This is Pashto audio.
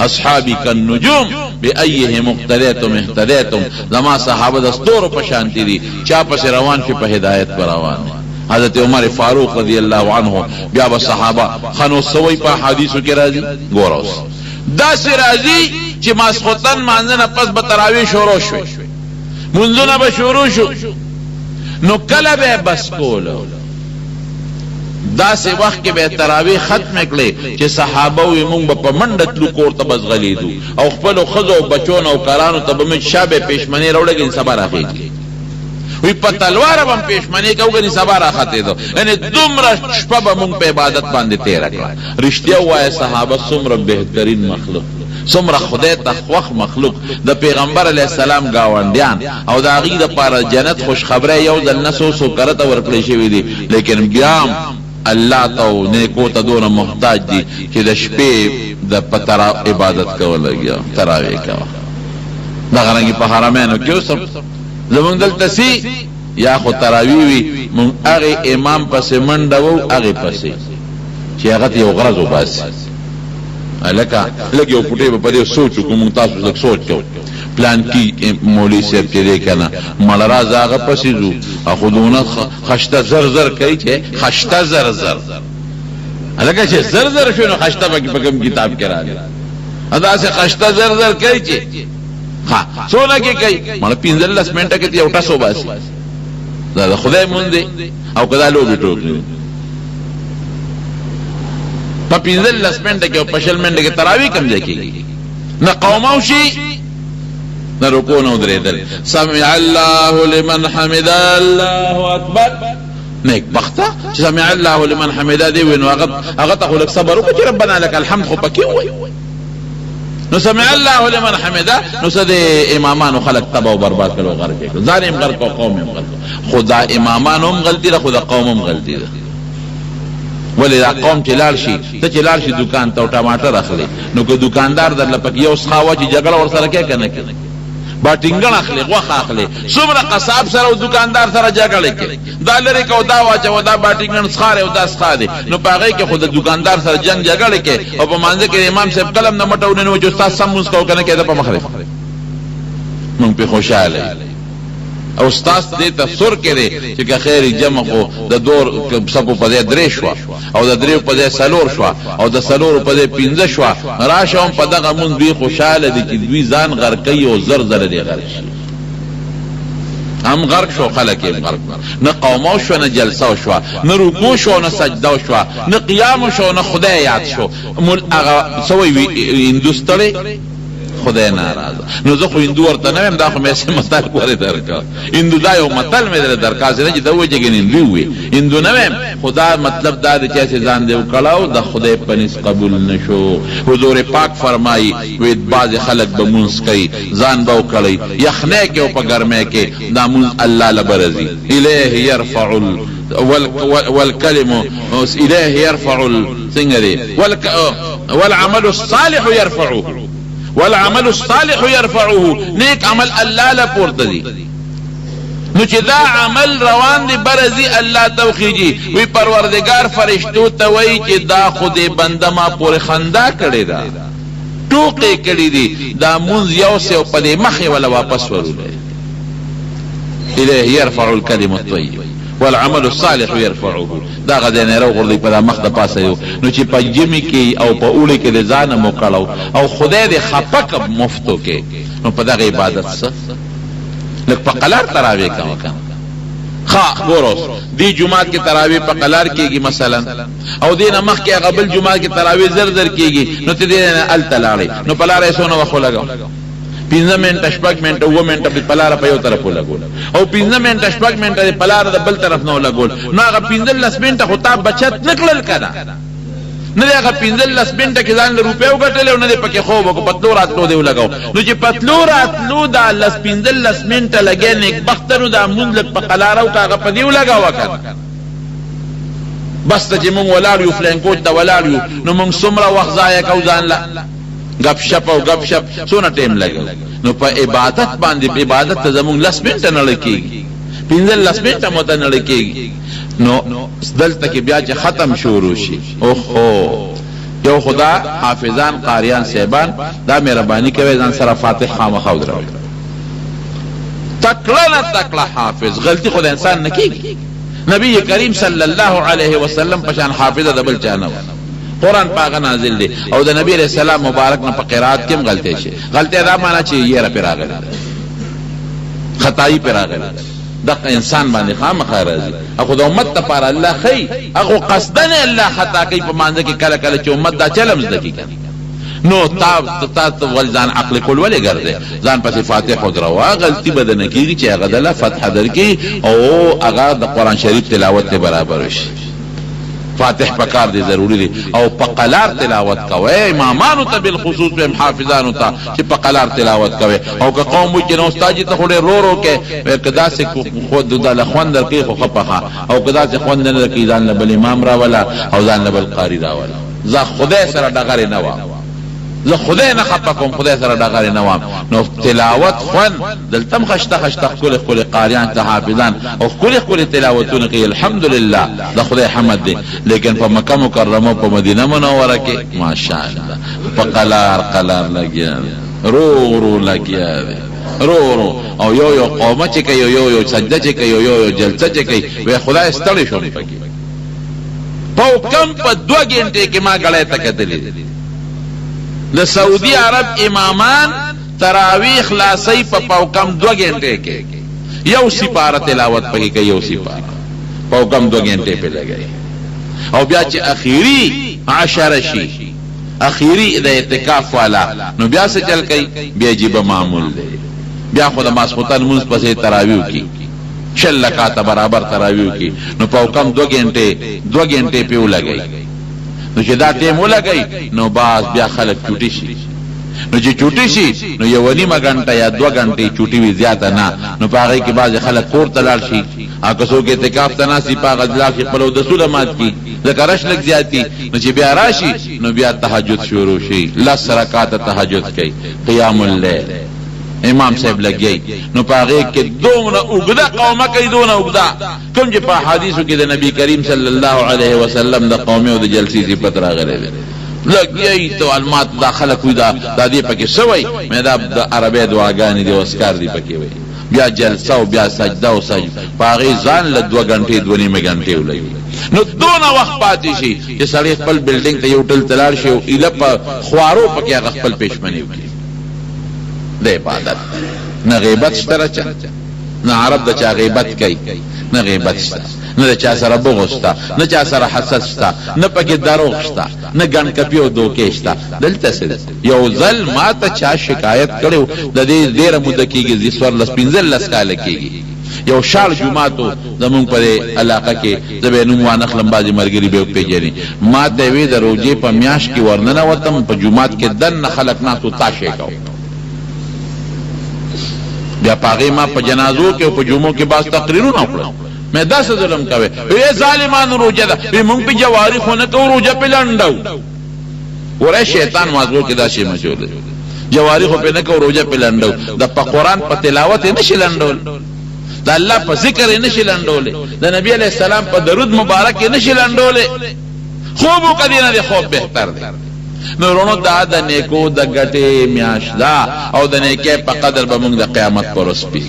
اصحابي کالنجوم بأيهم اقتديتم اهتديتم، زما صحابه د ستورو په شانتې دي، چا پسې روان شې په هدايت به روان يې. حضرت عمر فاروق رضی الله عنه بیا به صحابه ښه نو څه وایي په احادیثو کې راځي، ګوره اوس داسې راځي چې ماسخوتن لمانځه نه پس به تراویح شروع شوې، لمونځونه به شروع شو، نو کله به یې بس کولو؟ داسې وخت کې به یې تراویح ختمې کړې چې صحابه وي مونږ به په منډه تلو کور ته به ځغلېدو او خپلو ښځو او بچو نوکرانو ته به مې چې شا به یې پېشمنې راوړې ګنې سبا راخېږي. وي په تلواره به هم پېشمنې کوو ګنې سبا راختېدو، یعنې دومره شپه به مونږ په عبادت باندې تېره کړه. رښتیا ووایه صحابه څومره بهترین مخلوق، څومره خدای ته خوښ مخلوق، د پیغمبر علیه السلام ګاونډیان او د هغوی لپاره د جنت خوشخبری یو ځل نه څو څو کرته ورکړل شوي دي، لیکن بیا هم الله ته او نیکو ته دونه محتاج دي چې د شپې د په ترا عبادت کوه لګیا تراویح کوه. دغه رنګ په حرمینو کې اوس هم زمونږ دلته سی یا خو تراویح وي، مونږ هغې امام پسې منډه وهو هغې پسې چې هغه ته یو غرض وباسي. هلکه لږ یو پټې به په دې سوچ وکړو، مونږ تاسو لږ سوچ کوو، پلان کی مولوي صاحب چې دی کنه مړه راځه هغه پسې ځو، خو دونه خشته زر زر کوي چې خشته زر زر، هلکه چې زر زر شو نو خشته پکې په کوم کتاب کې راغلی؟ داسې خشته زر زر کوي چې ښه څونه کې کوي، مړه 15 منټه کې یو ټس وباسي. دا د خدای مونځ دی او که دا لوبې ټوکې دي؟ په 15 منټه کې او په 20 منټه کې تراویح کوم ځای کېږي؟ نه قومه شي نه رکوع نه ودرېدل. سمع الله لمن حمده الله اکبر. نیک بخته چې سمع الله لمن حمده دی وینو هغه ته خو لږ صبر وکړه چې ربنا لک الحمد خو پکې ووایي. نو سمع الله لمن حمده نو څه د امامانو خلک تباه او برباد کړل او غرق یې کړل، ځان یې هم غرق او قوم یې هم غرق. خو دا امامانو هم غلطي ده، خو د قوم هم غلطي ده. ولې دا قوم چې لاړ شي، ته چې لاړ شي دوکان ته او ټماټر اخلې، نو که دوکاندار درله پکې یو سخا واچي جګړه ورسره کوې که نه کوې؟ باټینګڼ اخلې، غوښه اخلې، څومره قصاب سره او دوکاندار سره جګړې کوې، دا لرې که او دا واچوه، دا باټینګڼ سخا دی او دا سخا دی، نو په هغې کې خو د دوکاندار سره جنګ جګړې کوې او په مانځه کې د امام صاحب قلم نه مټه ونه نیوه چې استاد سم لمونځ کوه که نه کوې، ده په مخ دی مونږ پرې خوشحاله یو. او ستاسو دې ته سر کې دی چې که خیر وي جمع خو د دوو څپو په ځای درې شوه او د درېو په ځای څلور شوه او د څلورو په ځای پنځه شوه، راشه هم په دغه مونځ دوی خوشحاله دي چې دوی ځان غرقوي او زر ځله دې غرق شي. هم غرق شو خلک یې هم غرق کړل، نه قومه وشوه، نه جلسه وشوه، نه رکوع شوه او نه سجده وشوه، نه قیام وشو او نه خدای یاد شو. مول هغه څه وایي هندو ستړی خدای ناراضه. نو زه خو هندو ورته نه وایم، دا خو مې هسې متل پورې درکړ. هندو دا یو متل مې درته درکړ، هسې نه چې ته ووایې چې ګنې هندو وي. هندو نه وایم، خو دا مطلب دا دی چې هسې ځان دې وکړاو، د خدای په نزد قبول نه شو. حضور پاک فرمایي، وایي بعضې خلک به لمونځ کوي، ځان به وکړوي، یخنۍ کې او په ګرمۍ کې دا لمونځ الله له به راځي، الیه یرفع والکلم الیه یرفع څنګه دی والعمل الصالح يرفعه والعمل الصالح يرفعه، نیک عمل الله له پورته دی. نو چې دا عمل روان دی بره ځي الله ته وخیږي، وی پروردګار فرشتو ته وایي چې دا خو دې بنده ما پورې خندا کړې ده، ټوقې کړې دي، دا مونځ یوسې او په دې مخ یې وله واپس ورولئ. الیه يرفع الکلم الطیب والعمل الصالح يرفعه. دغه ځای نه یې راوغورځوي په دا مخ د پاسه یو، نو چې په ژمي کې او په اوړي کې دې ځان هم وکړو او خدای دې خپه کړ مفتو کې، نو په دغه عبادت څه لږ په قلار تراویح کوه کنه. ښه ګوره اوس دې جومات کې تراویح په قلار کېږي مثلا، او دې نه مخکې هغه بل جومات کې تراویح زر زر کېږي، نو ته دې نه هلته لاړې نو په لاره یې څونه وخت ولګاوه؟ پنځه منټه، شپږ منټه، اووه منټه په لاره په یو طرف ولګول او پنځه منټه، شپږ منټه دې په لاره د بل طرف نه ولګول، نو هغه 15 منټه خو تا بچت نه کړل که نه؟ نه دې هغه 15 منټه کې ځان له روپۍ وګټلې او نه دې پکې خوب وکړ، په تلو راتلو دې ولګاو. نو چې په تلو راتلو دا لس 15 منټه لګې نېکبخته، نو دا مونځ لږ په قلاره وکړه، هغه په دې ولګوه که نه؟ بس ته چې مونږ ولاړ یو فلینکوچ ته ولاړ یو، نو مونږ څومره وخت ضایع کوو ځان له ګپ شپ او ګپ شپ څونه ټایم لګوو؟ نو په عبادت باندې عبادت ته زمونږ لس منټه نه کېږي، 15 منټه مو ته نه کېږي. نو دلته کې بیا چې ختم شروع شي، اوهو، یو خو دا حافظان قاریان صاحبان دا مهرباني کوي ځان سره فاتح خامخا ودروي. تکړه نه تکړه حافظ غلطي خو د انسان نه کیږي. نبی کریم صلی الله علیه وسلم په شان حافظه د بل چا نه وه. قرآن په هغه نازل دی او د نبی علیه السلام مبارک نه په قرائت کې هم غلطی شي. غلطی دا معنا چې یره پرې راغلې ده، خطایي پرې راغلې ده. دغه انسان باندې خامخا راځي. خو د امت لپاره الله ښيي، هغه قصداً الله خطا کوي په مانځه کې کله کله چې امت دا چل هم زده کړي کنه. نو تا تا ته ول ځان عقل کل ولې ګرځې؟ ځان پسې فاتح ودروه، غلطي به درنه کېږي چې هغه دله فتح درکړي او هغه د قرآن شریف تلاوت دې برابر شي. فاتح پکار دی، ضروري دی او په قلار تلاوت کوئ. امامانو ته بالخصوص وایم، حافظانو ته چې په قلار تلاوت کوئ. او که قوم وایي چې نه استاد جي ته خو ډېر رو رو کوې، وایي که داسې خو دله خوند درکوي خو ښه پخه، او که داسې خوند نه درکوي ځان له بل امام راوله او ځان له بل قاري راوله. زه خدای سره ډغرې نه وام، زه خدای نه خپه کوم، خدای سره ډغرې نه وام. نو تلاوت خوند دلته هم خشته خشته ښکلي ښکلي قاریان شته، حافظان او ښکلي ښکلي تلاوتونه کوي، الحمدلله د خدای حمد دی. لیکن په مکه مکرمه او په مدینه منوره کې ماشاءالله په قلار قلار لګیا دی، رو رو لګیا دی، رو رو. او یو یو قومه چې کوي، یو یو سجده چې کوي، یو یو جلسه چې کوي، وایي خدای ستړی شوم پکې. په کم په دوه ګنټې کې ما ګړی ته کتلي دي. د سعودي عرب امامان تراویح خلاصوي په پوکم دوه ګنټې کې، یو سپاره تلاوت پکې کوي، یو سپاره پوکم دوه ګنټې پې لګوي. او بیا چې اخیری عشره شي، اخیری د اعتکاف والا، نو بیا څه چل کوي؟ بیا عجیبه معمول دی، بیا خو د ماسخوتن لمونځ پسې تراویح وکړي، 20 رکعته برابر تراویح وکړي، نو پوکم دوه ګنټې دوه ګنټې پې ولګوي. نو چې دا ټیم ولګوي نو باز بیا خلک چوټي شي. نو چې چوټي شي نو یوه نیمه ګنټه یا دوه ګنټې چوټي وي، زیاته نه. نو په هغې کې بعضې خلک کور ته لاړ شي، او که څوک اعتکاف ته ناست وي په هغه لاړ شي خپل اودسونه مات کړي، ځکه رش لږ زیات وي. نو چې بیا راشي نو بیا تهجد شروع شي، 10 رکعته تهجد کوي، قیام اللیل امام صاحب لګیای. نو په هغې کې دومره اوږده قومه کوي، دونه اوږده کوم چې په احادیثو کې د نبی کریم صلی الله علیه وسلم د قومې او د جلسې صفت راغلی دی. لګیای ته المات دا خلک وي دا دا دې پکې څه وایي؟ مې دا د عربۍ دعاګانې دي او اذکار دي پکې وایي. بیا جلسه او بیا سجده او سجده، په هغې ځان له دوه ګنټې دوه نیمې ګنټې ولګي. نو دونه وخت پاتې شي چې سړی خپل بلډینګ ته یو ټل ته لاړ شي او ایله په خوارو پکې هغه خپل پېشمني وکړي. د عبادت نه غیبت شته رچه، نه عرب د چا غیبت کوي، نه غیبت شته، نه د چا سره بغض شته، نه چا سره حسد شته، نه پکې دروغ شته، نه ګڼکپي او دوکې شته. دلته څه دي؟ یو ځل ما ته چا شکایت کړی و، د دې ډېره موده کېږي، 14 15 کاله کېږي، یو شاړ جومات و زمونږ په دې علاقه کې، زه به یې نوم وانخلم، بعضې ملګري به یې وپېژني. ما ته یې وې د روژې په میاشت کې ورننوتم، په جومات کې دننه خلک ناست وو، تاش یې کاوه. بیا په هغې ما په جنازو کې او په جمعو کې بعض تقریرونه وکړل. مې دا څه ظلم کوې؟ وې ظالمانو روژه ده، وې مونږ پې جواري خو نه کوو، روژه پې لنډو. ګوره شیطان مازغو کې دا شی مچولی، جواری خو پې نه کوو، روژه پې لنډو. د په قرآن په تلاوت یې نشي لنډول، د الله په ذکر یې نشي لنډولی، د نبی علیه السلام په درود مبارک یې نشي لنډولی. خوب وکړه، دې نه دې خوب بهتر دی. نو وروڼو دا د نیکو د ګټې میاشت ده او د نیکۍ په قدر به موږ د قیامت پر ورځ پوهېږو.